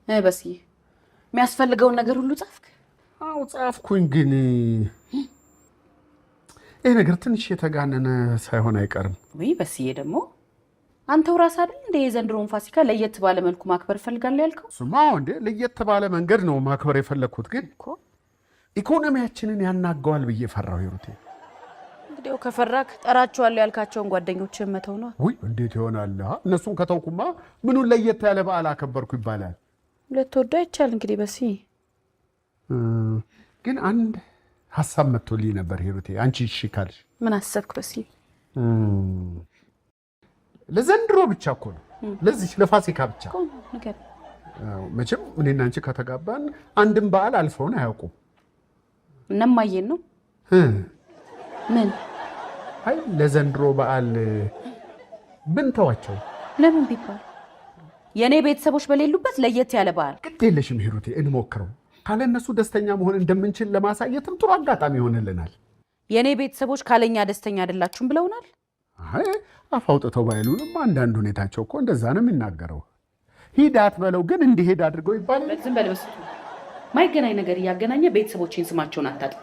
በስዬ የሚያስፈልገውን ነገር ሁሉ ጻፍክ? አዎ ጻፍኩኝ፣ ግን ይህ ነገር ትንሽ የተጋነነ ሳይሆን አይቀርም። ውይ በስዬ ደግሞ አንተው ራስህ አይደል እንደ የዘንድሮውን ፋሲካ ለየት ባለ መልኩ ማክበር እፈልጋለሁ ያልከው? እሱማ እንዴ ለየት ባለ መንገድ ነው ማክበር የፈለግኩት፣ ግን ኢኮኖሚያችንን ያናገዋል ብዬ ፈራሁ። ሂሩቴ እንግዲያው ከፈራክ ጠራቸዋለሁ ያልካቸውን ጓደኞችህን መተው ነዋ። ውይ እንዴት ይሆናል? እነሱን ከተውኩማ ምኑን ለየት ያለ በዓል አከበርኩ ይባላል። ሁለት ወዶ አይቻል እንግዲህ በስዬ። ግን አንድ ሀሳብ መጥቶልኝ ነበር ሂሩቴ፣ አንቺ እሺ ካልሽ። ምን አሰብክ በስዬ? ለዘንድሮ ብቻ እኮ ነው፣ ለዚህ ለፋሲካ ብቻ። ንገረኝ። መቼም እኔና አንቺ ከተጋባን አንድም በዓል አልፈውን አያውቁም። እነማየን ነው ምን? አይ ለዘንድሮ በዓል ብንተዋቸው። ለምን ቢባል የእኔ ቤተሰቦች በሌሉበት ለየት ያለ በዓል። ግድ የለሽም ሂሩቴ፣ እንሞክረው። ካለ እነሱ ደስተኛ መሆን እንደምንችል ለማሳየትም ጥሩ አጋጣሚ ይሆንልናል። የእኔ ቤተሰቦች ካለኛ ደስተኛ አይደላችሁም ብለውናል። አይ አፍ አውጥተው ባይሉንም አንዳንድ ሁኔታቸው እኮ እንደዛ ነው የሚናገረው። ሂድ አትበለው ግን እንዲሄድ አድርገው ይባላል። ዝም በል በስቱ። ማይገናኝ ነገር እያገናኘ ቤተሰቦቼን ስማቸውን አታጥፍ።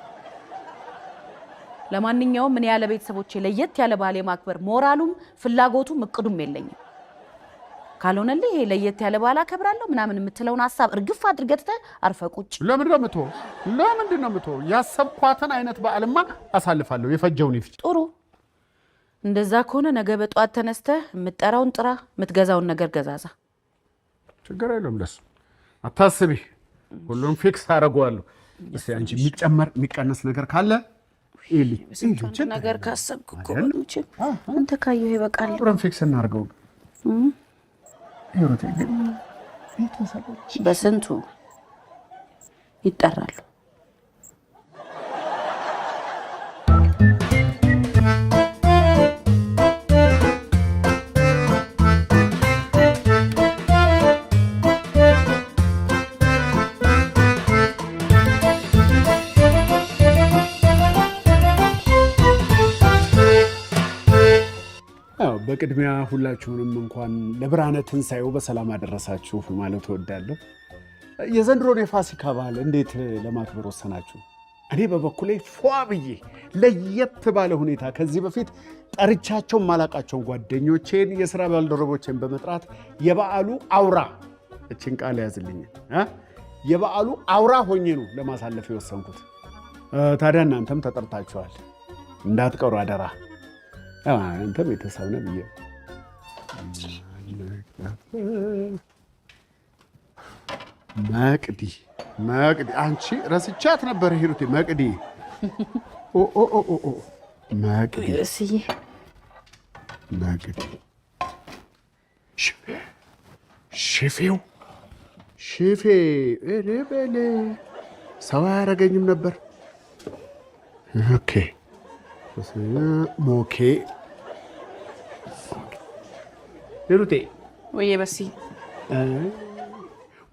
ለማንኛውም እኔ ያለ ቤተሰቦቼ ለየት ያለ በዓል የማክበር ሞራሉም ፍላጎቱም እቅዱም የለኝም። ካልሆነልህ ይሄ ለየት ያለ በዓል አከብራለሁ ምናምን የምትለውን ሀሳብ እርግፍ አድርገህ ትተህ አርፈህ ቁጭ። ለምንድን ነው የምትወው? ለምንድን ነው የምትወው? ያሰብኳትን አይነት በዓልማ አሳልፋለሁ። የፈጀውን ይፍጅ። ጥሩ፣ እንደዛ ከሆነ ነገ በጠዋት ተነስተህ የምትጠራውን ጥራ፣ የምትገዛውን ነገር ገዛዛ። ችግር የለውም ለሱ አታስቢ። ሁሉም fix አደርገዋለሁ። እስኪ አንቺ የሚጨመር የሚቀነስ ነገር ካለ ነገር ካሰብክ እኮ አንተ ካየሁ ይበቃል። አብረን fix እናድርገው። በስንቱ ይጠራሉ። በቅድሚያ ሁላችሁንም እንኳን ለብርሃነ ትንሣኤው በሰላም አደረሳችሁ ማለት እወዳለሁ። የዘንድሮን የፋሲካ በዓል እንዴት ለማክበር ወሰናችሁ? እኔ በበኩሌ ፏ ብዬ ለየት ባለ ሁኔታ ከዚህ በፊት ጠርቻቸው ማላቃቸውን ጓደኞቼን፣ የስራ ባልደረቦቼን በመጥራት የበዓሉ አውራ፣ እችን ቃል ያዝልኝ፣ የበዓሉ አውራ ሆኜ ነው ለማሳለፍ የወሰንኩት። ታዲያ እናንተም ተጠርታችኋል፣ እንዳትቀሩ አደራ። አንተ ቤተሰብ ነህ ብዬ መቅዲ መቅዲ፣ አንቺ ረስቻት ነበር ሂሩቴ። መቅዲ መቅዲ መቅዲ፣ ሽፌው ሽፌ በል ሰው አያደርገኝም ነበር። okay ሞኬ ሂሩቴ። ወይዬ በስዬ።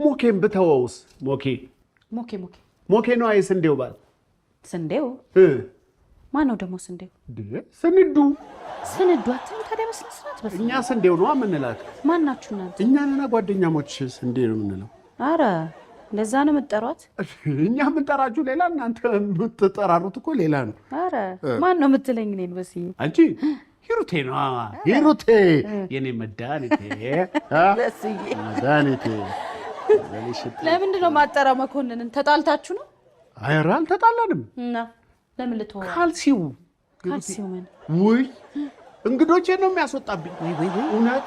ሞኬን ብተወውስ? ሞኬ ሞኬ ሞኬ ሞኬ ነው። አይ ስንዴው ባል ስንዴው ማነው ደግሞ ስንዴው? ስንዱ ስንዱ አትልም ታዲያ በስነ ስርዓት። በስዬ እኛ ስንዴው ነው የምንላት። ማናችሁ እናንተ? እኛ ነና ጓደኛሞች ስንዴ ነው የምንለው። አረ እንደዛ ነው የምትጠሯት? እኛ የምንጠራችሁ ሌላ፣ እናንተ የምትጠራሩት እኮ ሌላ ነው። አረ ማን ነው የምትለኝ እኔን በስዬ? አንቺ ሂሩቴ ነዋ። ሂሩቴ የኔ መድኃኒቴ መድኃኒቴ። ለምንድን ነው የማጠራው መኮንንን? ተጣልታችሁ ነው? ኧረ አልተጣላንም። እና ለምን ልትሆን? ካልሲው ካልሲው ምን? ውይ እንግዶቼን ነው የሚያስወጣብኝ። እውነት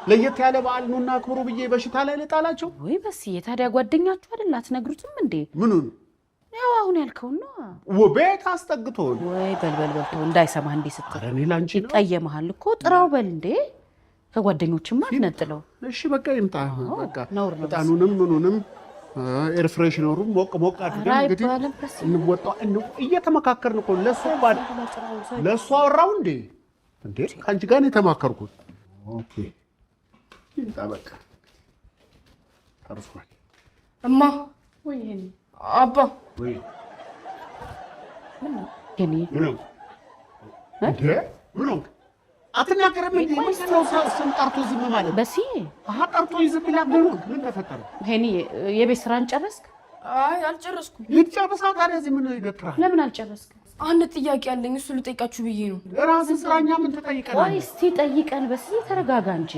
ለየት ያለ በዓል ነውና አክብሩ ብዬ በሽታ ላይ ልጣላቸው? ወይ በስዬ ታዲያ ጓደኛችሁ አይደል? አትነግሩትም እንዴ? ምኑን? ያው አሁን ያልከውን ነው። ቤት አስጠግቶ ወይ በል በል በል ተው እንዳይሰማህ እንዴ ስትል። ኧረ እኔ ላንቺ ነው። ይቀየምሃል እኮ ጥራው በል እንዴ። ከጓደኞችማ አትነጥለው። እሺ በቃ ይምጣ። በቃ ነውር ነው። ዕጣኑንም ምኑንም air freshener ኡም ሞቅ ሞቅ አድርገን እንግዲህ እንወጣው። እየተመካከርን እኮ ለእሱ አወራው እንዴ እንዴ ከአንቺ ጋር ነው የተማከርኩት። okay ይምጣ በቃ ተርፏል። እማ አባ ወይ ምን ነው የኔ ምን ሆንክ? አትናገርም እንዴ? ምንድን ነው ስም ጠርቶ ዝም ማለት? በስዬ አሀ ጠርቶ ዝም ይላል። ምን ተፈጠረ? ሄኒ የቤት ስራን ጨረስክ? አይ አልጨረስኩም። ልትጨርሳ ታዲያ እዚህ ምን ይገትራል? ለምን አልጨረስክም? አንድ ጥያቄ አለኝ፣ እሱ ልጠይቃችሁ ብዬ ነው። ራስህ ስራኛ ምን ትጠይቀናለህ? ቆይ እስቲ ጠይቀን። በስዬ ተረጋጋ እንጂ።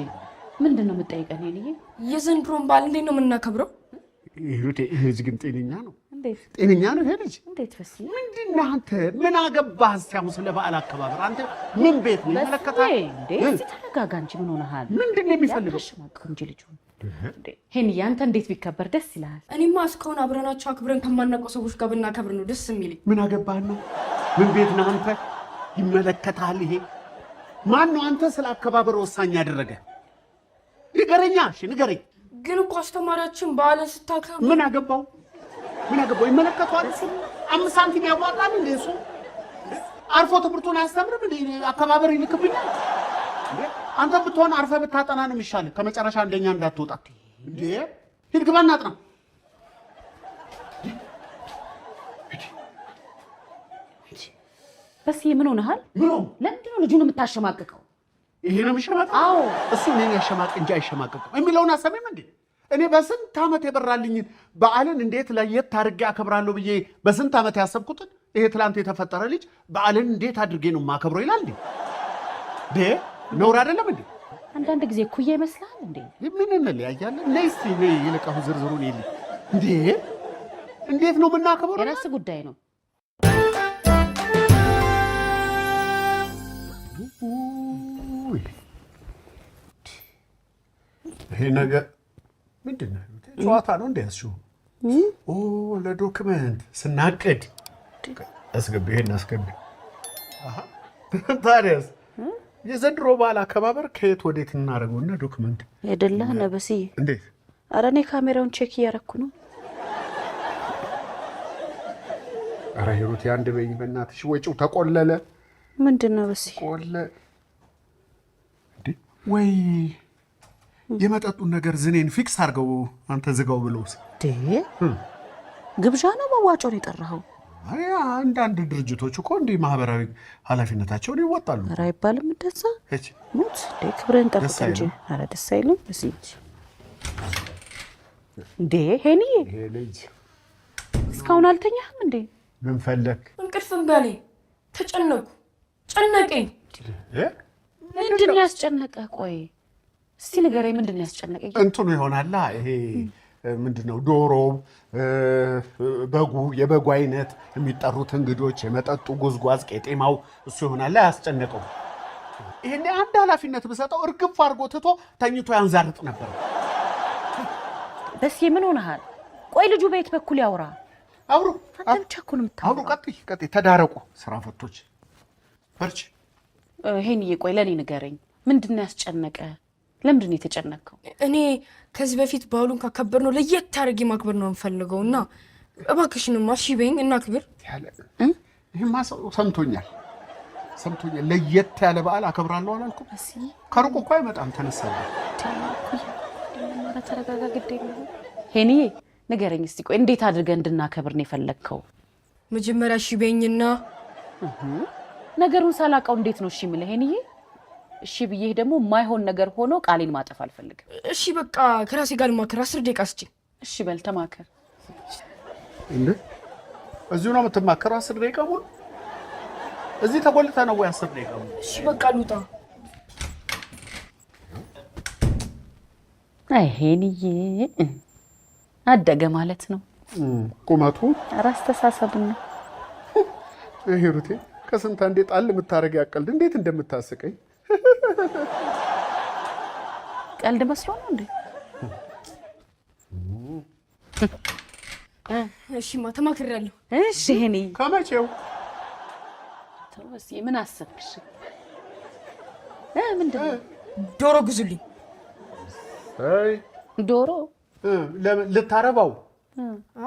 ምንድን ነው የምትጠይቀን ሄኒዬ? የዘንድሮን በዓል እንዴት ነው የምናከብረው? ይሄ ልጅ ግን ጤነኛ ነው? እንዴት ጤነኛ ነው ይሄ ልጅ? እንዴት በስዬ? ምንድን ነህ አንተ? ምን አገባህ? እስኪ አሁን ስለ በዓል አከባበር አንተ ምን ቤት ነው ይመለከታል? እንዴ እስቲ ተረጋጋ እንጂ ምን ሆነሃል? ምንድን ነው የሚፈልገው? ያታሸማቅቅ እንጂ ልጁን። ሄኒዬ አንተ እንዴት ቢከበር ደስ ይልሃል? እኔማ እስካሁን አብረናቸው አክብረን ከማናውቀው ሰዎች ጋር ብናከብር ነው ደስ የሚለኝ። ምን አገባህ ነው? ምን ቤት ነህ አንተ? ይመለከታል ይሄ? ማን ነው አንተ ስለ አከባበር ወሳኝ ያደረገ? ንገረኛ። እሺ ንገረኝ። ግን እኮ አስተማሪያችን በዓልን ስታከብር ምን አገባው? ምን አገባው? ይመለከተዋል? 5 ሳንቲም ያዋጣል እንዴ እሱ? አርፎ ትምህርቱን አያስተምርም እንዴ? አከባበር ይልክብኛል እንዴ? አንተ ብትሆን አርፈህ ብታጠና ነው የሚሻልህ፣ ከመጨረሻ አንደኛ እንዳትወጣ። እንዴ ሂድ ግባ እና አጥና። በስዬ ምን ሆነሃል? ምን ለምንድን ነው ልጁን የምታሸማቅቀው? ይሄ ነው የሚሸማቀቀው? አዎ እሱ እኔን ያሸማቅ እንጂ አይሸማቀቅም የሚለውን አሰሚም እንዴ? እኔ በስንት ዓመት የበራልኝን በዓልን እንዴት ለየት አድርጌ አከብራለሁ ብዬ በስንት ዓመት ያሰብኩትን ይሄ ትላንት የተፈጠረ ልጅ በዓልን እንዴት አድርጌ ነው የማከብረው ይላል እንዴ? ነውር አይደለም እንዴ? አንዳንድ ጊዜ እኩያ ይመስልሃል እንዴ? ምን እንለያያለን? ነይ እስኪ ነይ፣ ይልቅ አሁን ዝርዝሩን የለ እንዴ እንዴት ነው የምናከብረው? የራስህ ጉዳይ ነው። ይሄ ነገር ምንድን ነው? ጨዋታ ነው እንዴ ያዝሽው? ኦ ለ document ስናቅድ አስገቢ፣ ይሄን አስገቢ። ታዲያስ የዘንድሮ በዓል አከባበር ከየት ወዴት እናደርገውና document የደላ ነበስዬ እንዴት? ኧረ እኔ ካሜራውን check እያደረኩ ነው። ኧረ ሂሩት አንድ በይኝ በእናትሽ፣ ወጪው ተቆለለ። ምንድን ነው በስዬ? ቆለ እንዴ ወይ የመጠጡን ነገር ዝኔን fix አድርገው አንተ ዝጋው ብለውስ? ግብዣ ነው መዋጮ ነው የጠራኸው? አይ አንዳንድ ድርጅቶች እኮ እንዲህ ማህበራዊ ኃላፊነታቸውን ይወጣሉ። ኧረ አይባልም እንደዛ። ሙት እንዴ ክብርህን ጠብቅ እንጂ። ኧረ ደስ አይልም። በስዬ እንዴ ሄኒዬ ይሄ ልጅ እስካሁን አልተኛህም እንዴ? ምን ፈለክ? እንቅልፍ እምቢ አለኝ። ተጨነኩ፣ ጨነቀኝ። ምንድን ነው ያስጨነቀህ? ቆይ እስቲ ንገረኝ፣ ምንድን ነው ያስጨነቀኝ? እንትኑ ይሆናላ ይሄ ምንድን ነው ዶሮው፣ በጉ፣ የበጉ አይነት፣ የሚጠሩት እንግዶች፣ የመጠጡ ጉዝጓዝ፣ ቄጤማው እሱ ይሆናላ ያስጨነቀው። ይሄኔ አንድ ኃላፊነት ብሰጠው እርግፍ አድርጎ ትቶ ተኝቶ ያንዛርጥ ነበር። በስዬ ምን ሆነሃል? ቆይ ልጁ በየት በኩል ያውራ? አውሩ አንተ ብቻ እኮ ነው የምታወራው። አውሩ፣ ቀጥይ ቀጥይ፣ ተዳረቁ ስራ ፈቶች። በርቺ ሄኒዬ። ቆይ ለእኔ ንገረኝ፣ ምንድን ነው ያስጨነቀ? ለምንድን ነው የተጨነቀው? እኔ ከዚህ በፊት በዓሉን ካከበርነው ለየት አድርጌ ማክበር ነው የምፈልገው እና እባክሽንማ እሺ በይኝ እናክብር። ይሄማ ሰው ሰምቶኛል ሰምቶኛል። ለየት ያለ በዓል አከብራለሁ አላልኩም? ከሩቅ እኮ አይመጣም። ተነሳለሁ። ተረጋጋ፣ ግድ የለህም። ሄኒዬ ንገረኝ እስቲ ቆይ እንዴት አድርገን እንድናከብር ነው የፈለግከው? መጀመሪያ እሺ በይኝና። ነገሩን ሳላውቀው እንዴት ነው እሺ የምልህ ሄኒዬ? እሺ ብዬህ ደግሞ የማይሆን ነገር ሆኖ ቃሌን ማጠፍ አልፈልግም። እሺ በቃ ከራሴ ጋር ልማከር፣ 10 ደቂቃ ስጪኝ። እሺ በል ተማከር። እንዴ እዚሁ ነው የምትማከረው? 10 ደቂቃ ሙሉ እዚህ ተጎልተህ ነው ወይ 10 ደቂቃ ሙሉ? እሺ በቃ ልውጣ። አይ ሄኒዬ አደገ ማለት ነው ቁመቱ። ኧረ አስተሳሰቡን ነው። ሂሩቴ ከስንት አንዴ ጣል የምታደርግ ያቀልድ እንዴት እንደምታስቀኝ። ቀልድ መስሎ ነው እንዴ? እሺማ ተማክሬያለሁ። እሺ ሄኒ ከመቼው? ተው እስኪ ምን አሰብክሽ? ምንድን ነው? ዶሮ ግዙልኝ። አይ ዶሮ ልታረባው?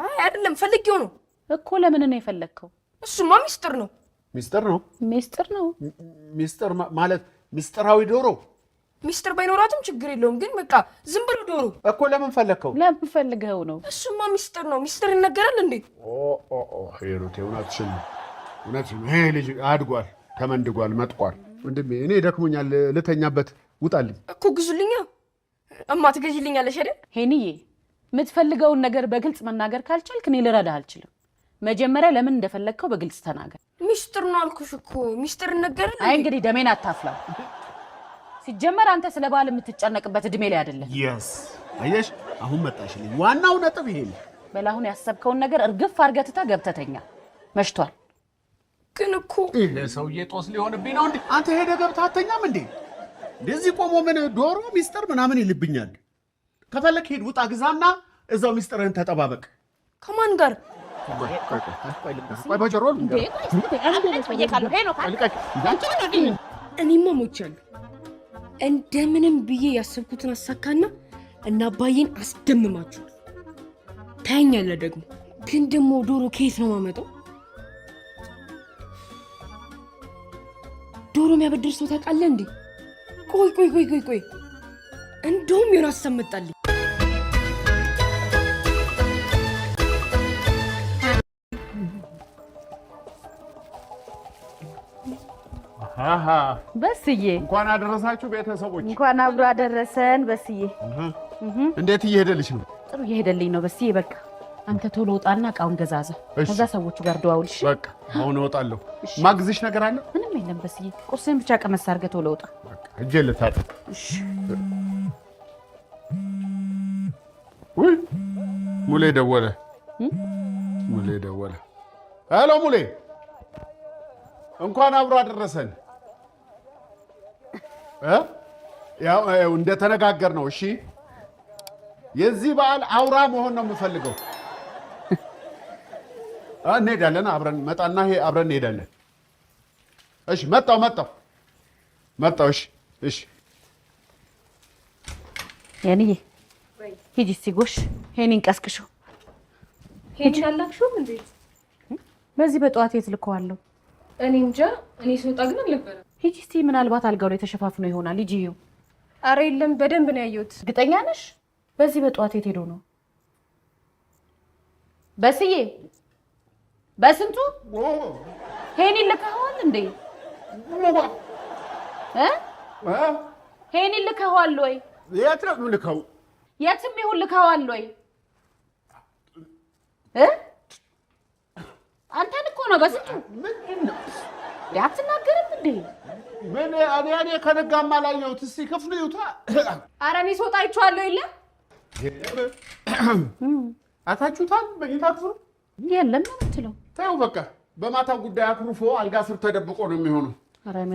አይ አይደለም፣ ፈልጌው ነው እኮ። ለምን ነው የፈለግከው? እሱማ ሚስጥር ነው። ሚስጥር ነው? ሚስጥር ነው። ሚስጥር ማለት ሚስጥራዊ ዶሮ። ሚስጥር ባይኖራትም ችግር የለውም፣ ግን በቃ ዝም ብሎ ዶሮ እኮ። ለምን ፈለግከው? ለምን ፈልገው ነው? እሱማ ሚስጥር ነው። ሚስጥር ይነገራል እንዴ? ኦ ኦ ኦ ሂሩቴ እውነትሽን ነው፣ እውነትሽን ነው። ይሄ ልጅ አድጓል፣ ተመንድጓል፣ መጥቋል። ወንድሜ እኔ ደክሞኛል፣ ልተኛበት። ውጣልኝ እኮ ግዙልኛ። እማ ትገዢልኛለሽ አይደል? ሄኒዬ የምትፈልገውን ነገር በግልጽ መናገር ካልቻልክ እኔ ልረዳህ አልችልም። መጀመሪያ ለምን እንደፈለግከው በግልጽ ተናገር። ሚስጥር ነው አልኩሽ እኮ ሚስጥር ነገርን። አይ እንግዲህ ደሜን አታፍላው። ሲጀመር አንተ ስለ ባል የምትጨነቅበት እድሜ ላይ አይደለም። Yes አየሽ፣ አሁን መጣሽልኝ። ዋናው ነጥብ ይሄ ነው። በል አሁን ያሰብከውን ነገር እርግፍ አድርገህ ትተህ ገብተህ ተኛ። መሽቷል። ግን እኮ ይሄ ሰውዬ ጦስ ሊሆንብኝ ነው እንዴ? አንተ ሄደህ ገብተህ አተኛም እንዴ? እንደዚህ ቆሞ ምን ዶሮ ሚስጥር ምናምን ይልብኛል። ከፈለክ ሂድ ውጣ ግዛና እዛው ሚስጥርህን ተጠባበቅ። ከማን ጋር? ቆይ በጆሮ እኔማ ሞቻለሁ። እንደምንም ብዬ ያሰብኩትን አሳካና እና አባዬን አስደምማችሁ ታየኛለህ። ደግሞ ግን ደግሞ ዶሮ ከየት ነው የማመጣው? ዶሮ የሚያበድር ሰው ታውቃለህ እንዴ? ቆይ ቆይ ቆይ ቆይ ቆይ እንደውም የሆነ ሀሳብ መጣልኝ። በስዬ እንኳን አደረሳችሁ ቤተሰቦች። እንኳን አብሮ አደረሰን። በስዬ እንዴት እየሄደልሽ ነው? ጥሩ እየሄደልኝ ነው በስዬ። በቃ አንተ ቶሎ ወጣና እቃውን ገዛዛ፣ ከዛ ሰዎቹ ጋር ደዋውልሽ። በቃ አሁን እወጣለሁ። ማግዝሽ ነገር አለ? ምንም የለም በስዬ። ቁርስህን ብቻ ቀመስ አድርገህ ቶሎ ወጣ። በቃ እጄ ልታጠብ። ውይ ሙሌ ደወለ። ሙሌ ደወለ። Hello ሙሌ፣ እንኳን አብሮ አደረሰን። ያው እንደተነጋገር ነው። እሺ የዚህ በዓል አውራ መሆን ነው የምፈልገው። እንሄዳለን አብረን መጣና ይሄ አብረን እንሄዳለን። እሺ መጣው መጣው መጣው። እሺ እሺ። የኔዬ ሂጂ እስኪ ጎሽ ሄኒን ቀስቅሽው። ሄኒን አላክሽውም እንዴ? በዚህ በጠዋት የት ልከዋለሁ? እኔ እንጃ። እኔ ስወጣ ግን አልነበረም። ሂጂ እስኪ ምናልባት አልጋው ላይ ተሸፋፍኖ ይሆናል። ሂጂ ይኸው። ኧረ የለም በደንብ ነው ያየሁት። እርግጠኛ ነሽ? በዚህ በጠዋት የት ሄዶ ነው? በስዬ በስንቱ ሄኒን ልከኸዋል እንዴ? ሄኒን ልከኸዋል ወይ? የት ነው የምልከው? የትም ይሁን ልከኸዋል ወይ? አንተን እኮ ነው በስንቱ። አትናገርም እንዴ? ምን እኔ ከነጋማ ላየሁት። እስኪ ክፍሉ ይውጣ። ኧረ እኔ ስወጣ አይቼዋለሁ። የለም አታችሁታል? መኝታ ክፍሉ የለም ነው የምትለው? ተይው በቃ። በማታው ጉዳይ አኩርፎ አልጋ ስር ተደብቆ ነው የሚሆነው።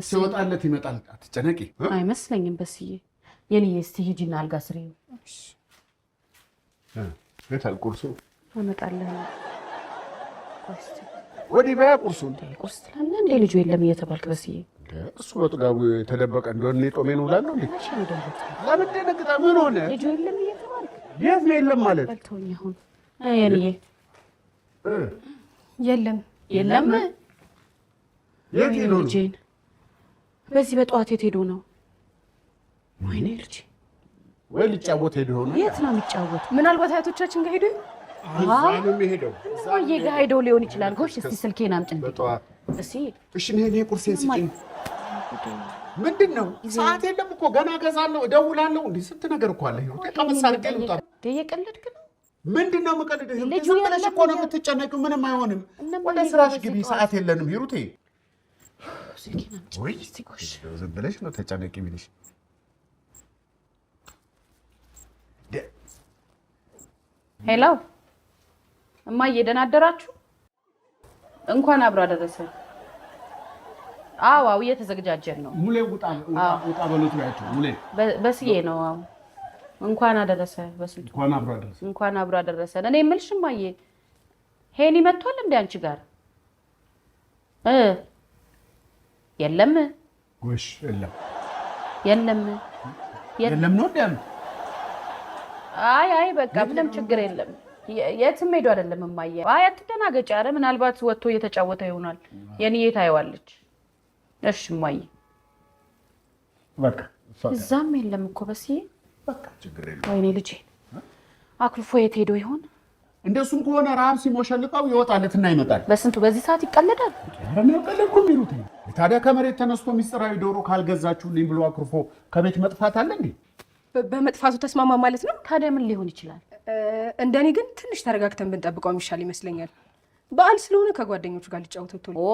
ሲወጣለት ይመጣል። አትጨነቂ። አይመስለኝም በስዬ። የኔዬ እስኪ ሂጂና አልጋ ስር ይኸው። የት ቁርሱ? አመጣልህ። ወዲህ በያ ቁርሱን። ቁርስ ትላለህ እንዴ? ልጁ የለም እየተባልክ በስዬ። እሱ በጥጋቡ የተደበቀ እንደሆነ እኔ ጦሜን እውላለሁ እንዴ? ለምን ደነግጣ? ምን ሆነ? ልጁ የለም እየተባልክ የት ነው የለም ማለት? በልተውኝ አሁን። የኔዬ የለም የለም። የት ሄዶ ነው? ልጄን በዚህ በጠዋት የት ሄዶ ነው? ወይኔ ልጄ፣ ወይ ሊጫወት ሄዶ ሆነ። የት ነው የሚጫወት? ምናልባት አያቶቻችን ጋር ሄዶ እዛ ነው የሚሄደው። እማዬ ጋር ሄዶ ሊሆን ይችላል። ጎሽ እስቲ ስልኬን አምጪ። በጠዋት እስቲ እሺ፣ እኔ ቁርሴን ስጪኝ። ምንድን ነው ሰዓት የለም እኮ ገና እገዛለሁ፣ እደውላለሁ። እንዲህ ስንት ነገር እኮ አለ። ቀመስ አድርጌ ልውጣ። እየቀለድክ ነው? ምንድን ነው የምቀልደው? ዝም ብለሽ እኮ ነው የምትጨነቂው። ምንም አይሆንም። ወደ ስራሽ ግቢ፣ ሰዓት የለንም። ሂሩቴ ዝም ብለሽ ነው ተጨነቂ የሚልሽ። Hello እማዬ፣ ደህና አደራችሁ? እንኳን አብሮ አደረሰ። አዎ አዎ፣ እየተዘገጃጀን ነው። ሙሌ ውጣ ውጣ በሉት በያቸው። ሙሌ በስዬ ነው። አዎ እንኳን አደረሰ። በስንቱ እንኳን አብሮ አደረሰ። እንኳን አብሮ አደረሰን። እኔ የምልሽ እማዬ፣ ሄኒ መጥቷል እንዴ አንቺ ጋር? የለም። ጎሽ የለም፣ የለም፣ የለም ነው እንዴ? አይ አይ፣ በቃ ምንም ችግር የለም። የትም ሄዶ አይደለም እማዬ። አይ አትደናገጪ። ኧረ ምናልባት ወጥቶ እየተጫወተ ይሆናል። የኔዬ ታየዋለች። እሺ እማዬ። በቃ እዛም የለም እኮ በስዬ። በቃ ችግር የለም። ወይኔ ልጄ አኩርፎ የት ሄዶ ይሆን? እንደሱም ከሆነ ረሀብ ሲሞሸልቀው ይወጣለትና ይመጣል። በስንቱ በዚህ ሰዓት ይቀለዳል? ኧረ እኔ አልቀለድኩም። ሂሩት ታዲያ ከመሬት ተነስቶ ሚስጥራዊ ዶሮ ካልገዛችሁልኝ ብሎ አኩርፎ ከቤት መጥፋት አለ እንዴ? በመጥፋቱ ተስማማ ማለት ነው። ታዲያ ምን ሊሆን ይችላል? እንደኔ ግን ትንሽ ተረጋግተን ብንጠብቀው የሚሻል ይመስለኛል። በዓል ስለሆነ ከጓደኞቹ ጋር ሊጫወት ወጥቶ። ኦ፣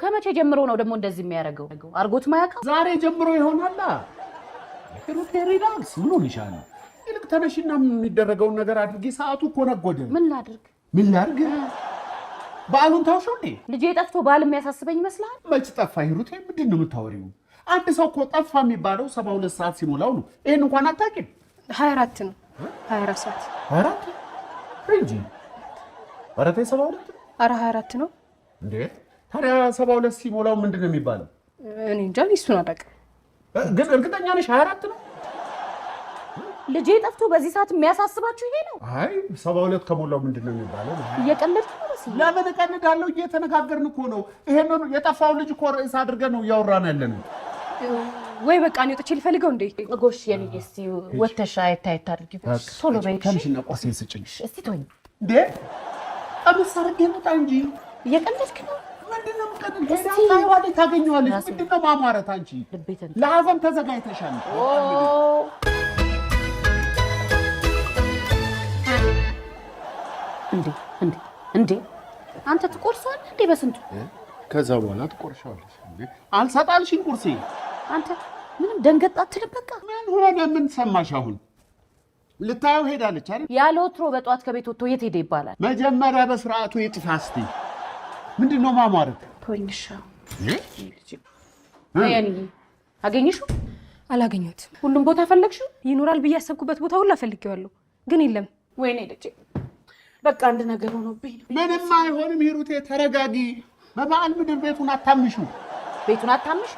ከመቼ ጀምሮ ነው ደግሞ እንደዚህ የሚያደርገው? አርጎት ማያውቀው? ዛሬ ጀምሮ ይሆናላ። ሂሩቴ relax፣ ምን ሆነሻል? ይልቅ ተነሽና የሚደረገውን ነገር አድርጊ። ሰዓቱ እኮ ነጎደ። ምን ላድርግ? ምን ላድርግ? በዓሉን ታውሽው እንዴ? ልጄ ጠፍቶ በዓል የሚያሳስበኝ ይመስልሃል? መች ጠፋ ሂሩቴ? ምንድን ነው የምታወሪው? አንድ ሰው እኮ ጠፋ የሚባለው 72 ሰዓት ሲሞላው ነው። ይሄን እንኳን አታውቂም። 24 ነው፣ 24 ሰዓት። 24 እንጂ። ኧረ ተይ፣ 72። ኧረ 24 ነው። እንዴ፣ ታዲያ 72 ሲሞላው ምንድን ነው የሚባለው? እኔ እንጃ፣ እኔ እሱን አላውቅም። ግን እርግጠኛ ነሽ 24 ነው? ልጄ ጠፍቶ በዚህ ሰዓት የሚያሳስባችሁ ይሄ ነው? አይ፣ 72 ከሞላው ምንድን ነው የሚባለው? እየቀለድክ ነው መስዬ። ለምን እቀልዳለሁ? እየተነጋገርን እኮ ነው። ይሄንን የጠፋውን ልጅ እኮ ርዕስ አድርገን ነው እያወራን ያለ ነው። ወይ በቃ እኔ ወጥቼ ልፈልገው እንዴ? ጎሽ የኔ፣ እስቲ ወተሽ አየት አየት አድርጊ። ቶሎ በይ። ተነሽና ቁርሴን ስጭኝ። እስቲ ተወኝ። እንዴ፣ ቀምስ አድርጌ ልውጣ እንጂ። እየቀለድክ ነው? ምንድን ነው የምቀልድ? ሄዳ ታየዋለች፣ ታገኘዋለች። ምንድን ነው ማሟረት? አንቺ ልቤ ተንጠ ለሀዘን ተዘጋጅተሻል። ኦ፣ እንዴ እንዴ እንዴ፣ አንተ ትቆርሰዋለህ እንዴ በስንቱ? ከዛ በኋላ ትቆርሻለሽ። አልሰጣልሽኝ ቁርሴ። አንተ ምንም ደንገጥ አትልም? በቃ ምን ሆነ? ምን ሰማሽ? አሁን ልታየው ሄዳለች አይደል? ያለ ወትሮ በጠዋት ከቤት ወጥቶ የት ሄደ ይባላል? መጀመሪያ በስርዓቱ ይጥፋ እስቲ። ምንድን ነው ማሟረት? ተወኝሻ ያንዬ፣ አገኘሽው? አላገኘሁትም። ሁሉም ቦታ ፈለግሽው? ይኖራል ብዬ ያሰብኩበት ቦታ ሁላ ፈልጌዋለሁ፣ ግን የለም። ወይኔ ልጄ፣ በቃ አንድ ነገር ሆኖብኝ ነው። ምንም አይሆንም ሂሩቴ፣ ተረጋጊ። በበዓል ምድር ቤቱን አታምሹ። ቤቱን አታምሹ?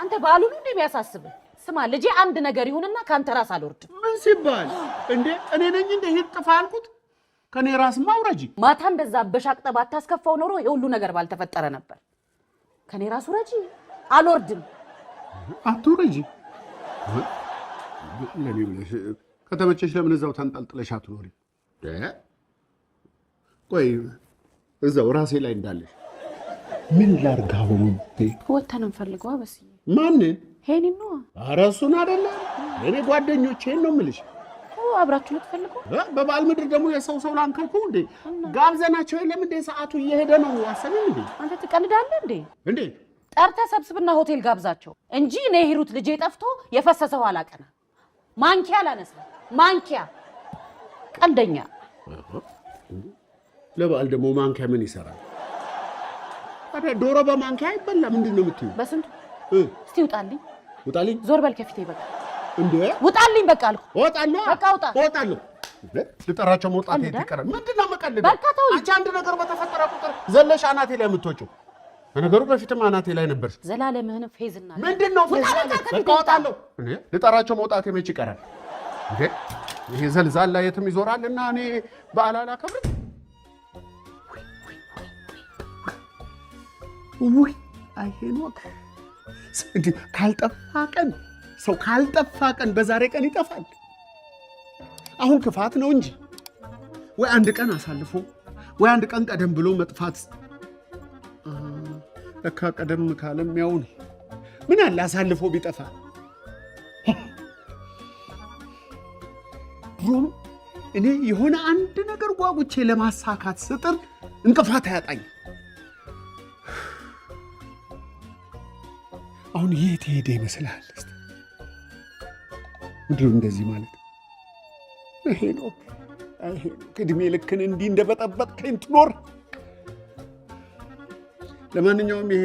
አንተ በዓሉ ነው እንዴ የሚያሳስብህ? ስማ ልጄ፣ አንድ ነገር ይሁንና ከአንተ ራስ አልወርድም። ምን ሲባል እንዴ? እኔ ነኝ እንደ ሂድ ጥፋ ያልኩት? ከኔ ራስማ አውረጂ። ማታ እንደዛ አበሻቅጠህ ባታስከፋው ኖሮ ይሄ ሁሉ ነገር ባልተፈጠረ ነበር። ከኔ ራስ ውረጂ። አልወርድም። አትውረጂ። ለኔ ብለሽ ከተመቸሽ ለምን እዛው ተንጠልጥለሽ አትኖሪ? ቆይ እዛው ራሴ ላይ እንዳለሽ ምን ላድርግ አሁን? ወተን እንፈልገዋ በስዬ። ማንን? ሄኒ ነዋ። ኧረ እሱን አይደለም፣ እኔ ጓደኞቼን ነው የምልሽ። አብራችሁ ልትፈልጉ? በበዓል ምድር ደግሞ የሰው ሰው ላንከልኩ እንዴ? ጋብዘናቸው የለም እንዴ? ሰዓቱ እየሄደ ነው። አሰብም እንዴ? አንተ ትቀልዳለህ እንዴ? እንዴ። ጠርተህ ሰብስብና ሆቴል ጋብዛቸው እንጂ እኔ ሂሩት ልጄ ጠፍቶ የፈሰሰ ውሃ አላቀና። ማንኪያ አላነሳ ማንኪያ። ቀልደኛ። ለበዓል ደግሞ ማንኪያ ምን ይሰራል? ታዲያ ዶሮ በማንኪያ አይበላ። ምንድን ነው የምትይው? በስንቱ እስቲ ውጣልኝ፣ ውጣልኝ። ዞር በል ከፊቴ በቃ። እንዴ፣ ውጣልኝ በቃ አልኩ። እወጣለሁ። በቃ ውጣ። እወጣለሁ። ልጠራቸው መውጣት ቀልድ ይቀራል። ምንድን ነው የምቀልደው? በቃ ተውኝ። አንቺ አንድ ነገር በተፈጠረ ቁጥር ዘለሽ አናቴ ላይ የምትወጪው። በነገሩ በፊትም አናቴ ላይ ነበርሽ። ዘላለምህን ፌዝና ምንድን ነው ፌዝ? ውጣ በቃ ከፊቴ። በቃ እወጣለሁ። እንዴ፣ ልጠራቸው መውጣቴ መች ይቀራል? እንዴ፣ ይሄ ዘልዛላ የትም ይዞራል እና እኔ በዓል አላከብርም። ውይ አይ ሄኖክ፣ እንዲህ ካልጠፋ ቀን ሰው ካልጠፋ ቀን በዛሬ ቀን ይጠፋል። አሁን ክፋት ነው እንጂ ወይ አንድ ቀን አሳልፎ ወይ አንድ ቀን ቀደም ብሎ መጥፋት። ለካ ቀደም ካለም ያው ነው። ምን አለ አሳልፎ ቢጠፋ? ድሮም እኔ የሆነ አንድ ነገር ጓጉቼ ለማሳካት ስጥር እንቅፋት አያጣኝ። አሁን የት ሄደ ይመስልሃል? እስቲ ምንድን ነው እንደዚህ ማለት? ሄኖክ፣ አይ ሄኖክ፣ እድሜ ልክን እንዲህ እንደበጠበጥከኝ ትኖር። ለማንኛውም ይሄ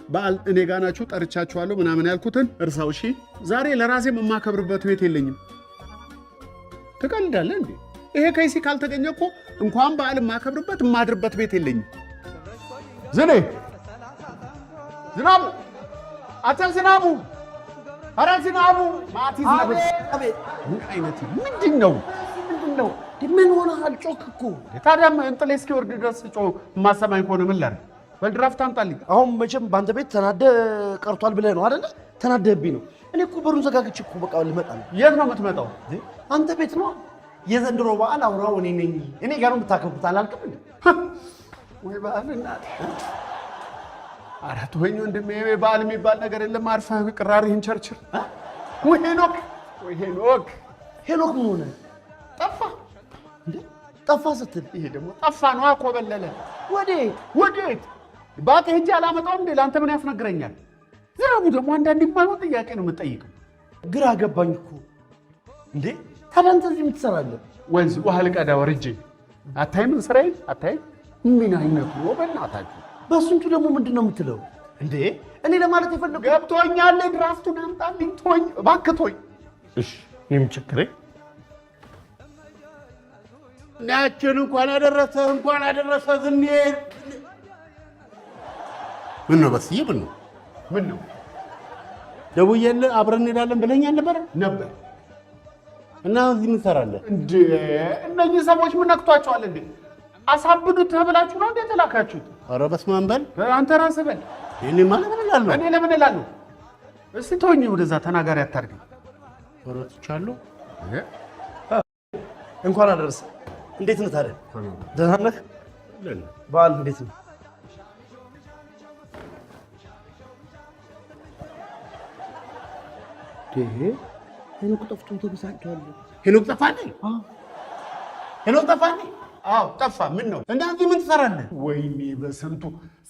በዓል እኔ ጋ ናችሁ ጠርቻችኋለሁ ምናምን ያልኩትን እርሳው። እሺ፣ ዛሬ ለራሴ የማከብርበት ቤት የለኝም። ትቀልዳለህ እንዴ? ይሄ ከይሲ ካልተገኘ እኮ እንኳን በዓል የማከብርበት የማድርበት ቤት የለኝም። ዝኔ ዝናቡ፣ አንተ ዝናቡ፣ ኧረ ዝናቡ፣ ማቲ ዝናቡ፣ ምን አይነት ምንድን ነው? ምንድን ነው? ምን ሆነሃል? ጮክ እኮ። ታዲያ እንጥሌ እስኪወርድ ድረስ ጮህ የማሰማኝ ከሆነ ምን ላድርግ? በል ድራፍት አምጣልኝ። አሁን መቼም በአንተ ቤት ተናደህ ቀርቷል ብለህ ነው አይደለ? ተናደህብኝ ነው። እኔ እኮ በሩን ዘጋግቼ እኮ በቃ ልመጣ ነው። የት ነው የምትመጣው? አንተ ቤት ነው። የዘንድሮ በዓል አውራው እኔ ነኝ። እኔ ጋር ነው የምታከብሩት አላልክም እንዴ? ወይ በዓል እናቴ። ኧረ ተወኝ ወንድሜ፣ በዓል የሚባል ነገር የለም። አርፈህ ቅራሪህን ቸርችር። ወይ ሄኖክ፣ ወይ ሄኖክ፣ ሄኖክ ምን ሆነ? ጠፋ። እንዴ ጠፋ ስትል ይሄ ደግሞ ጠፋ ነው፣ ኮበለለ። ወዴት ወዴት? እባክህ ሂጅ አላመጣውም እንዴ? ለአንተ ምን ያስነግረኛል? ዝናቡ ደግሞ አንዳንድ የማይሆን ጥያቄ ነው የምጠይቀው። ግራ ገባኝ እኮ። እንዴ ታዲያ አንተ እዚህ የምትሰራለህ? ወንዝ ውሃ ልቀዳ ወርጄ አታይም? ስራዬን አታይም? ምን አይነቱ ነው በእናታችሁ? በስንቱ ደግሞ ምንድን ነው የምትለው? እንዴ እኔ ለማለት የፈለኩት ገብቶኛል። ድራፍቱን አምጣልኝ። ተወኝ እባክህ ተወኝ። እሺ እኔም ችግሬ ናችን እንኳን አደረሰ እንኳን አደረሰ ዝኔ። ምን ነው በስዬ? ምን ነው ምን ነው ደውዬልህ አብረን እንሄዳለን ብለኸኝ አልነበረ? ነበር። እና እዚህ ምን ትሰራለህ? እንዴ እነኚህ ሰዎች ምን ነክቷቸዋል እንዴ? አሳብዱት ተብላችሁ ነው እንዴ የተላካችሁት? ኧረ በስመ አብ በል። አንተ ራስህ በል። እኔማ ለምን እላለሁ? እኔ ለምን እላለሁ? እስቲ ተወኝ፣ ወደዛ ተናጋሪ አታድርገኝ። ኧረ ትቻለሁ። እንኳን አደረሰ። እንዴት ነህ ታዲያ? ደህና ነህ? በዓል እንዴት ነው? ሄኖክ ጠፍቶ ተበሳጭቷል። ሄኖክ ጠፋ እንዴ? ሄኖክ ጠፋ እንዴ? አዎ ጠፋ። ምን ነው እና እዚህ ምን ትሰራለህ? ወይኔ በስንቱ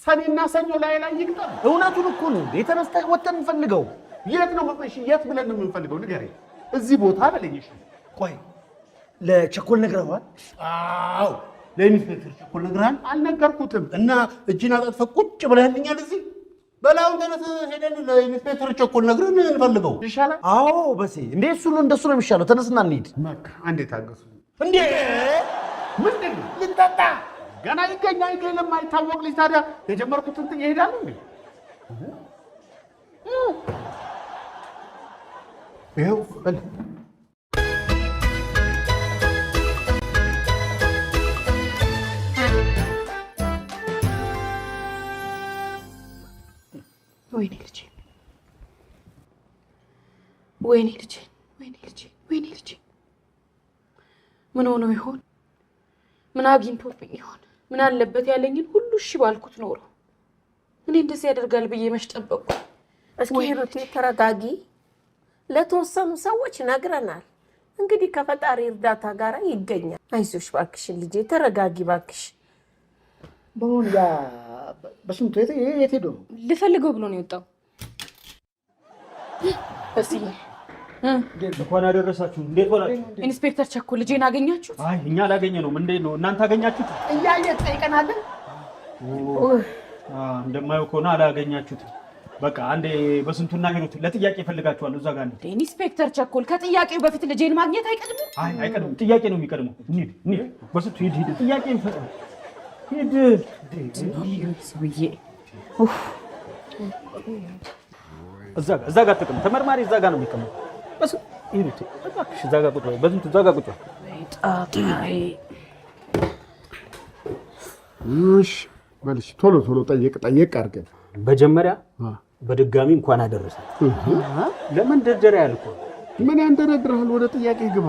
ሰኔና ሰኞ ላይ ላይ ይግጠም። እውነቱን እኮ ነው። የተነስተህ ወተን እንፈልገው። የት ነው እሺ? የት ብለን ነው የምንፈልገው? ንገረኝ። እዚህ ቦታ በለኝ። እሺ ቆይ ለቸኮል ነግረኸዋል? አዎ ለኢንስፔክተር ቸኮል ነግረሃል? አልነገርኩትም። እና እጅን አጣጥፈህ ቁጭ ብለህልኛል እዚህ። በላውን ተነስ፣ ሄደን ለኢንስፔክተር ቸኮል ነግረን እንፈልገው ይሻላል። አዎ በሴ እንዴ እሱ ነው እንደሱ ነው የሚሻለው። ተነስና እንሂድ። በቃ አንዴ ታገሱ። እንዴ ምንድን ነው ልንጠጣ ገና ይገኝ አይገኝ ለማይታወቅ ልጅ ታዲያ የጀመርኩትን ጥዬ እሄዳለሁ እንዴ? ይኸው በል። ወይኔ ልጄ፣ ወይኔ ልጄ፣ ወይኔ ልጄ፣ ወይኔ ልጄ፣ ምን ሆኖ ይሆን? ምን አግኝቶብኝ ይሆን? ምን አለበት ያለኝን ሁሉ እሺ ባልኩት ኖሮ። እኔ እንደዚህ ያደርጋል ብዬ መች ጠበቅኩ? እስኪ ሂሩቴ ተረጋጊ። ለተወሰኑ ሰዎች ነግረናል። እንግዲህ ከፈጣሪ እርዳታ ጋር ይገኛል። አይዞሽ እባክሽን ልጄ ተረጋጊ እባክሽ። በሆን ያ በስንቱ የት ሄዶ ነው? ልፈልገው ብሎ ነው የወጣው። እስኪ እንኳን አደረሳችሁ። እንዴት ሆናችሁ? ኢንስፔክተር ቸኮል ልጄን አገኛችሁት? አይ እኛ አላገኘነውም። እንዴት ነው እናንተ አገኛችሁት? እያየ ትጠይቀናለህ? እንደማየው ከሆነ አላገኛችሁትም። በቃ አንዴ በስንቱና ሂሩት ለጥያቄ እፈልጋችኋለሁ። እዛ ጋር እንሂድ። ኢንስፔክተር ቸኮል ከጥያቄው በፊት ልጄን ማግኘት አይቀድምም? አይ አይቀድምም፣ ጥያቄ ነው የሚቀድመው። እንሂድ እንሂድ። በስንቱ ሂድ ሂድ፣ ጥያቄ ሂድ። ሰውዬ እዛ ጋር እዛ ጋር ተቀመጥ። ተመርማሪ እዛ ጋር ነው የሚቀመጠው። በስንቱ ሂሩት እባክሽ እዛ ጋር ቁጭ በይ። በስንቱ እዛ ጋር ቁጭ በይ። ጣጣዬ። እሺ በልሽ፣ ቶሎ ቶሎ ጠየቅ ጠየቅ አድርገን። መጀመሪያ በድጋሚ እንኳን አደረሰ። ለምን ደርደሪያ ያልኩህ? ምን ያንደረድርሃል? ወደ ጥያቄ ግባ።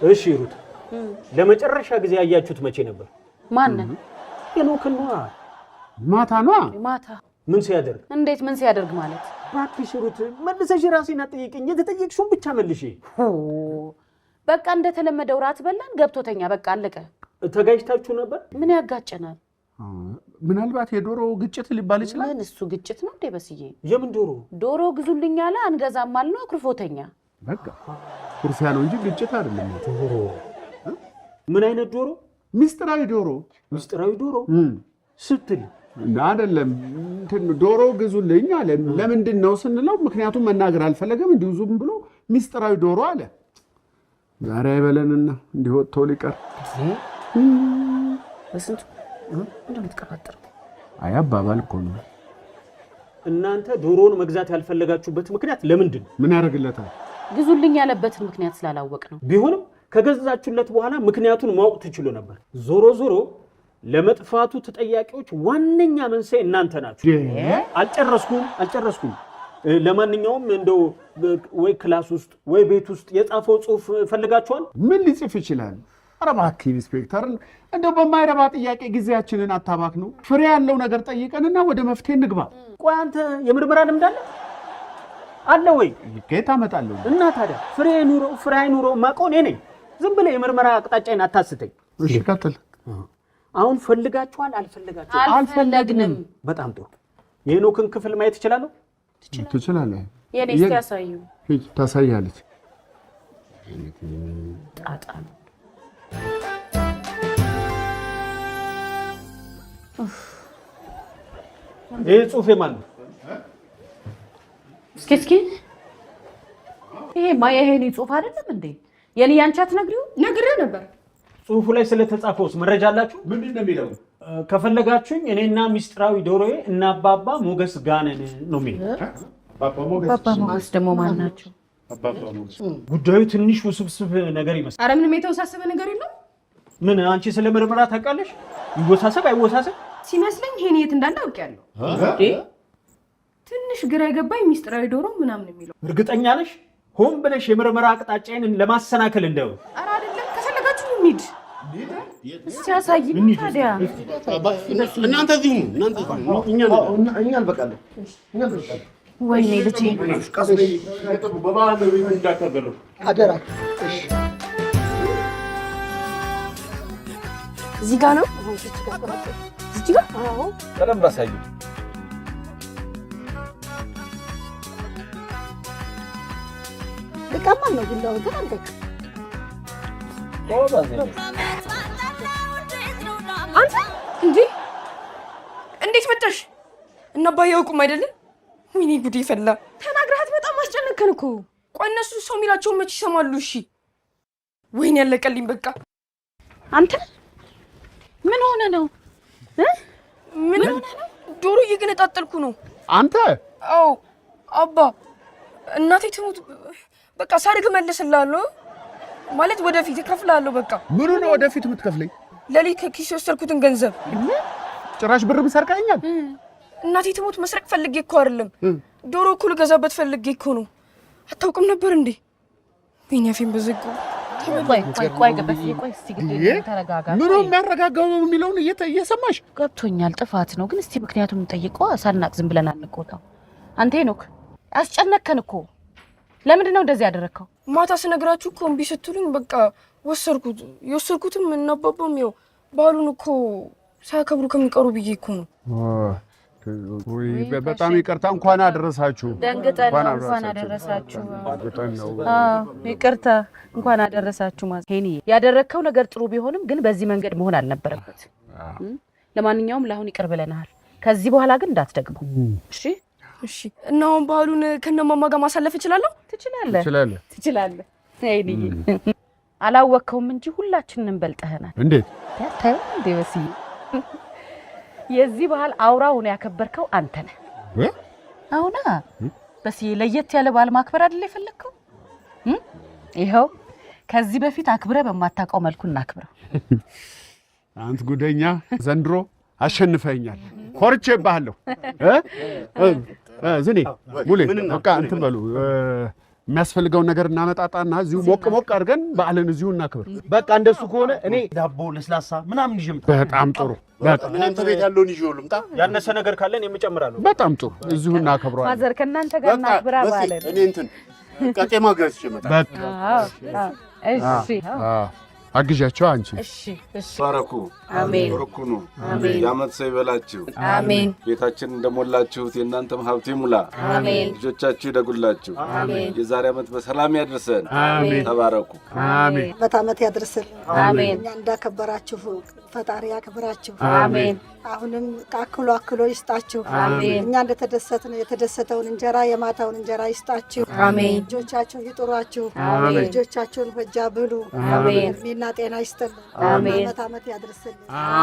እሺ ሩት፣ ለመጨረሻ ጊዜ ያያችሁት መቼ ነበር? ማንን? ሄኖክን ነዋ። ማታ ነዋ። ማታ። ምን ሲያደርግ? እንዴት ምን ሲያደርግ ማለት? እባክሽ ሩት መልሰሽ ራሴን አትጠይቂኝ። የተጠየቅሽውን ብቻ መልሺ። በቃ እንደተለመደው ራት በላን፣ ገብቶ ተኛ። በቃ አለቀ። ተጋጭታችሁ ነበር? ምን ያጋጨናል? ምናልባት የዶሮ ግጭት ሊባል ይችላል። ምን እሱ ግጭት ነው እንዴ? በስዬ የምን ዶሮ? ዶሮ ግዙልኝ አለ፣ አንገዛም አልነው፣ አኩርፎተኛ። በቃ ኩርፊያ ነው እንጂ ግጭት አይደለም። ዶሮ? ምን አይነት ዶሮ? ሚስጥራዊ ዶሮ። ሚስጥራዊ ዶሮ ስትል? አይደለም፣ እንትን ዶሮ ግዙልኝ አለ። ለምንድን ነው ስንለው ምክንያቱም መናገር አልፈለገም። እንዲሁ ዝም ብሎ ሚስጥራዊ ዶሮ አለ። ዛሬ አይበለንና እንዲህ ወጥቶ ሊቀር። በስንቱ እንደምትቀባጥረው። አይ አባባል እኮ ነው። እናንተ ዶሮውን መግዛት ያልፈለጋችሁበት ምክንያት ለምንድን ነው? ምን ያደርግለታል? ግዙልኝ ያለበትን ምክንያት ስላላወቅ ነው። ቢሆንም ከገዛችሁለት በኋላ ምክንያቱን ማወቅ ትችሉ ነበር። ዞሮ ዞሮ ለመጥፋቱ ተጠያቂዎች ዋነኛ መንስኤ እናንተ ናችሁ። አልጨረስኩም። ለማንኛውም እንደው ወይ class ውስጥ ወይ ቤት ውስጥ የጻፈው ጽሁፍ ፈልጋችኋል? ምን ሊጽፍ ይችላል? ኧረ እባክህ ኢንስፔክተር፣ እንደው በማይረባ ጥያቄ ጊዜያችንን አታባክነው። ፍሬ ያለው ነገር ጠይቀንና ወደ መፍትሄ እንግባ። ቆይ አንተ የምርመራ ልምድ አለ አለ ወይ? ከየት አመጣለሁ? እና ታዲያ ፍሬ ኑሮ ፍሬ አይኑረው የማውቀው እኔ ነኝ። ዝም ብለህ የምርመራ አቅጣጫዬን አታስተኝ። እሺ ቀጥል። አሁን ፈልጋችኋል አልፈለጋችኋል? አልፈለግንም። በጣም ጥሩ። የሄኖክን ክፍል ማየት እችላለሁ? ትችላለህ። የኔ እስቲ ያሳዩ። ሂጅ፣ ታሳያለች። ጣጣ ነው። ይህ ጽሁፍ የማን ነው? እስኪ እስኪ ይሄማ የሄኒ ጽሁፍ አይደለም እንዴ? የኔ ያንቺ አትነግሪው? ነግሬ ነበር። ጽሁፉ ላይ ስለተጻፈውስ መረጃ አላችሁ? ምንድን ነው የሚለው? ከፈለጋችሁኝ እኔና ሚስጥራዊ ዶሮዬ እና አባባ ሞገስ ጋነን ነው የሚለው። አባባ ሞገስ አባባ ሞገስ ደግሞ ማን ናቸው? አባባ ሞገስ ጉዳዩ ትንሽ ውስብስብ ነገር ይመስላል። አረ ምንም የተወሳሰበ ነገር የለም። ምን አንቺ ስለ ምርመራ ታውቃለሽ? ይወሳሰብ አይወሳሰብ ሲመስለኝ ሄኒ የት እንዳለ አውቄያለሁ። ትንሽ ግራ የገባኝ ሚስጥራዊ ዶሮ ምናምን የሚለው። እርግጠኛ ነሽ? ሆን ብለሽ የምርመራ አቅጣጫዬን ለማሰናከል እንዳይሆን። አረ አይደለም፣ ከፈለጋችሁ እንሂድ። እስቲ ያሳይኝ ታዲያ። እናንተ እዚሁ ነው። እናንተ እዚሁ ነው። እኛ እኛ እንበቃለን። እኛ እንበቃለን። ወይኔ ልጄ፣ ቀስ በይ። በባህል ቤት እንዳታዘርፉ። አደራ። እሺ እዚህ ጋር ነው። እዚህ ጋር በደንብ አሳዩ። ልቀማን ነው ቢላው ግን አንተ ጎበዝ ነኝ። አንተ እንዴ! እንዴት መጣሽ? እና አባዬ አያውቁም አይደለም? ወይኔ ጉዴ ፈላ። ተናግረሃት በጣም አስጨነቅከን እኮ። ቆይ እነሱ ሰው የሚላቸውን መች ይሰማሉ? እሺ ወይኔ ያለቀልኝ በቃ። አንተ ምን ሆነ ነው? ምንም ዶሮ እየገነጣጠልኩ ነው። አንተ አዎ አባ፣ እናቴ ትሙት በቃ ሳድግ እመልስልሃለሁ። ማለት ወደፊት እከፍልሃለሁ። በቃ ምኑ ነው ወደፊት የምትከፍለኝ? ለሊት ከኪስ የወሰድኩትን ገንዘብ። ጭራሽ ብርም ሰርቀኸኛል። እናቴ ትሙት መስረቅ ፈልጌ እኮ አይደለም፣ ዶሮ እኮ ልገዛበት ፈልጌ እኮ ነው። አታውቅም ነበር እንዴ? ወይኔ አፌን በዘጋው። ቆይ ቆይ ቆይ ገበስዬ፣ ቆይ እስቲ ግድ የለም ተረጋጋ። ምኑ የሚያረጋጋው የሚለውን እየሰማሽ ገብቶኛል፣ ጥፋት ነው ግን እስቲ ምክንያቱም እንጠይቀው። ሳናቅ ዝም ብለን አንቆጣው። አንተ ሄኖክ አስጨነቅከን እኮ። ለምንድን ነው እንደዚህ ያደረግከው? ማታ ስነግራችሁ እኮ እምቢ ስትሉኝ በቃ ወሰድኩት። የወሰድኩትም እና አባባም ያው በዓሉን እኮ ሳያከብሩ ከሚቀሩ ብዬ እኮ ነው። ውይ በጣም ይቅርታ። እንኳን አደረሳችሁ። ደንግጠን ነው። እንኳን አደረሳችሁ። ደንግጠን ነው። አዎ ይቅርታ፣ እንኳን አደረሳችሁ። ማለት ሄኒ ያደረግከው ነገር ጥሩ ቢሆንም ግን በዚህ መንገድ መሆን አልነበረበት። ለማንኛውም ለአሁን ይቅር ብለናል። ከዚህ በኋላ ግን እንዳትደግመው። እሺ? እሺ። እና አሁን በዓሉን ከነማማ ጋር ማሳለፍ እችላለሁ? ትችላለህ፣ ትችላለህ። ትችላለህ። ሄኒዬ አላወቅከውም እንጂ ሁላችንንም በልጠህናል። እንዴት ታየው እንዴ በስዬ፣ የዚህ ባህል አውራ ሆኖ ያከበርከው አንተ ነህ። አሁና በስዬ ለየት ያለ በዓል ማክበር አይደል የፈለግከው? ይኸው ከዚህ በፊት አክብረ በማታውቀው መልኩ እናክብረው። አንተ ጉደኛ፣ ዘንድሮ አሸንፈኛል። ኮርቼብሃለሁ። ዝኔ ሙሌ በቃ እንትን በሉ፣ የሚያስፈልገውን ነገር እናመጣጣና እዚሁ ሞቅ ሞቅ አድርገን በዓልን እዚሁ እናክብር። በቃ እንደሱ ከሆነ እኔ ዳቦ፣ ለስላሳ ምናምን ይዤ እምጣ። በጣም ጥሩ። እናንተ ቤት ያለውን ይዤ ልምጣ። ያነሰ ነገር ካለን የምጨምራለሁ። በጣም ጥሩ። እዚሁ እናከብረዋለን። ማዘር ከእናንተ ጋር እናክብራ በዓልን። እኔ እንትን ቀጤማ ገዝቼ እመጣለሁ። በቃ እሺ፣ አግዣቸው አንቺ። እሺ፣ እሺ። ባረኩ። አሜን። ብሩክ ሁኑ። አሜን። የዓመት ሰው ይበላችሁ። አሜን። ቤታችን እንደሞላችሁት የእናንተም ሀብት ይሙላ። አሜን። ልጆቻችሁ ይደጉላችሁ። አሜን። የዛሬ ዓመት በሰላም ያድርሰን። አሜን። ተባረኩ። አሜን። ዓመት ዓመት ያድርስልን። አሜን። እኛ እንዳከበራችሁ ፈጣሪ ያክብራችሁ። አሜን። አሁንም አክሎ አክሎ ይስጣችሁ። አሜን። እኛ እንደተደሰትን የተደሰተውን እንጀራ የማታውን እንጀራ ይስጣችሁ። አሜን። ልጆቻችሁ ይጥሯችሁ። አሜን። ልጆቻችሁን ሆጃ ብሉ። አሜን። እድሜና ጤና ይስጥልን። አሜን። ዓመት ዓመት ያድርስልን።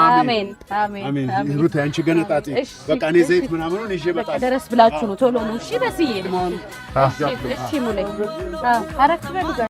አሜን። አሜን። አሜን። ሩት አንቺ ገነጣጤ። እሺ። በቃ እኔ ዘይት ምናምኑን ይዤ በቃ እመጣለሁ። ደረስ ብላችሁ ነው ቶሎ ነው። እሺ በስዬ። እሺ ሙሌ። አዎ አረፍ በሉ ጋር